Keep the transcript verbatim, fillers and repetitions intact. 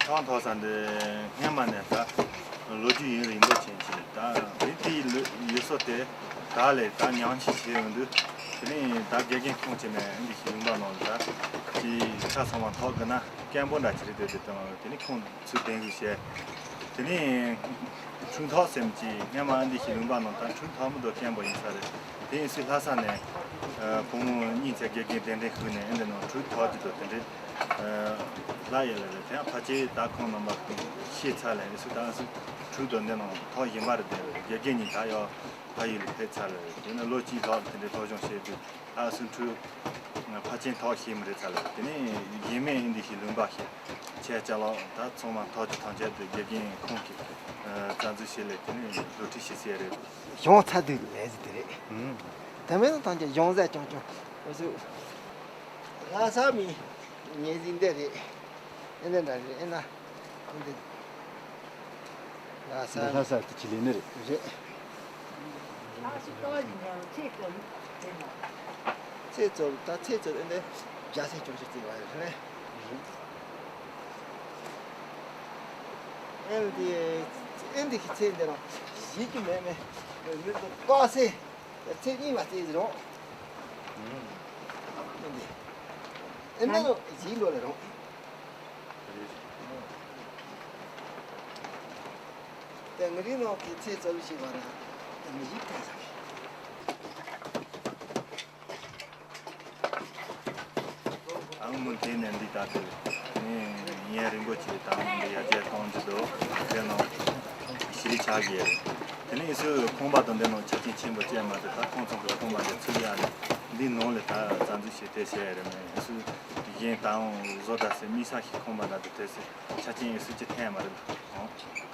ཐང་ཐོག་ས་འདི་སྔན་མ་ནས་ད་ལོ་རྒྱུས་ཡུན་རིང་པོ་ཅན་ཅིག་རེད། ད་མི་དེའི་ལུ་ཡུལ་སྲོལ་དེ་ད་ལས་ད་ཉམས་ཞིབ་བྱས་ཡོང་དུས། དེ་ནས་ད་དགེ་རྒན་ཁོང་ཆེ་ནས་འདི་ཞིག་ལུང་པ་ནང་ལ་ད་ཅི་ཆ་ཚང་མ་ཐོག་གི་ན་སྐད་འབོད་འདྲ་ཅིག་རེད། དེ་དེ་དང་དེ་ནས་ཁོང་ཚུར་གདན་ཞུ་བྱས། དེ་ནས་ཁྲུང་ཐོག་སེམས་ཀྱི་སྔན་མ་འདི་ཞིག་ལུང་པ་ནང་ད་ཁྲུང་ཐོག་མི་དོ་སྐད་འབོད་ཡིན་ས་རེད། དེ་ཡིན་སྲིད་ལྷ་ས་ནས་ཕོ་མོ་གཉིས་ཚེ་དགེ་རྒན་གདན་འདྲེན་ཞུས་ནས་ཨེ་འདི་ནང་ཁྲུང་ཐོག་ཅིག་དོ་དེ་འདྲའི་ལྷ་ཡི་ལ་རེད། དེ་ཡང་ཕལ་ཆེར་ད་ཁོང་རྣམ་པ་ཤེས་ཚར་ལས་ཨེ་སུ་ད་ཨ་སུ་ཁྲུང་དོ་འདི་ནང་ཐོག་གཞན་པ་རེད། དེ་རེད། དགེ་རྒན་གཉིས་ད་ཡོད། ཕ་ཡུལ་ལ་ཕེབས་ཚར་རེད། དེ་ནས་ལོ་གཅིག་ལྷག་དེ་འདྲའི་སློབ་སྦྱོང་བྱས་དུས་ཨ་སུ་ཁྲུང་ཕལ་ཆེར་ཐོག་ཤེས་མི་རེད་ཚར་ལ། དེ་ནས་ཡིན་མིན་འདི་ཞིག་ལུང་པ་ཞིག་ཆེ་ཅ་ལག་ད་ཚང་མ་ཐོག་གི་ཐམས་ཅད་དུ་དགེ་རྒན་ཁོང་གིས་རྩ་འཛུགས་བྱས་ལས་དེ་ནས་སློབ་ཁྲིད་བྱེད་ས་རེད། གཞུང་ཚ་དུས་ལས་ཟིན་དེ་རེད། ཨུམ། དེ་མིན་ཐམས་ཅད་གཞུང་ཟས་ཀྱང་ཀྱང་ཨ་སུ་ལྷ་ས་མི་ཉེ་ཟིན་དེ་རེད། ཨེ་འདི་འདྲ་རེད། ཨེ་ན། འདི་ལྷ་ས། འདི་ལྷ་ས་དེ་ཅི་ལས་ནི་རེད། རེད། ཚེས་བཅུ་ད་ཚེས་བཅུ་ཨེ་འདི་བརྒྱ་ཚེས་བཅུ་བཅུ་བརྩིས་པ་རེད། ཨེ་འདི་ཨེ་འདི་གི་ཚེས་འདི་རང་ཞིག་གི་མེད་མེད་མི་དུ་ཀ་སེ་ཚེས་གཉིས་པ་བརྩིས་རོགས། ཨེ་འདི་ཨེ་འདི་ཞིག་ལོ་ལས་རོགས། དེ་ངའི་རིགས་ནང་གི་ཚེས་རྩ་བཞི་ཞིག་བར་ན་དེ་མི་ཡིག་ཐེངས་ཟེར། ཨང་མུ་དེ་ནས་འདི་ལྟ་དེ་ངས་ཉིན་རིང་པོ་ཅིག་དང་འདི་ཡར་རྒྱས་གཏོང་རྒྱུ་འདུག་དེ་ནང་ཞི་ལི་ཆགས་ཀྱི་ཡོད། དེ་ནས་ཨེ་སུ་ཁང་པ་དང་འདི་ནང་ཆ་རྐྱེན་ཆེན་པོ་ཅན་མ་དེ་ད་ཁོང་ཚོ་གི་ཁང་པ་དེ་ཚུར་ཡར་ནས་འདི་ནང་ལ་ད་རྩ་འཛུགས་བྱས་དེ་བྱས་རེད། མེད་ཨེ་སུ་གཞན་དང་བཟོ་ལྟ་སེ་མི་ས་ཞིག་ཁང་པ་ད་དེ་དེ་སེ་ཆ་རྐྱེན་ཨེ་སུ་ཅི་ཐན་མ་རེད། ཨང་།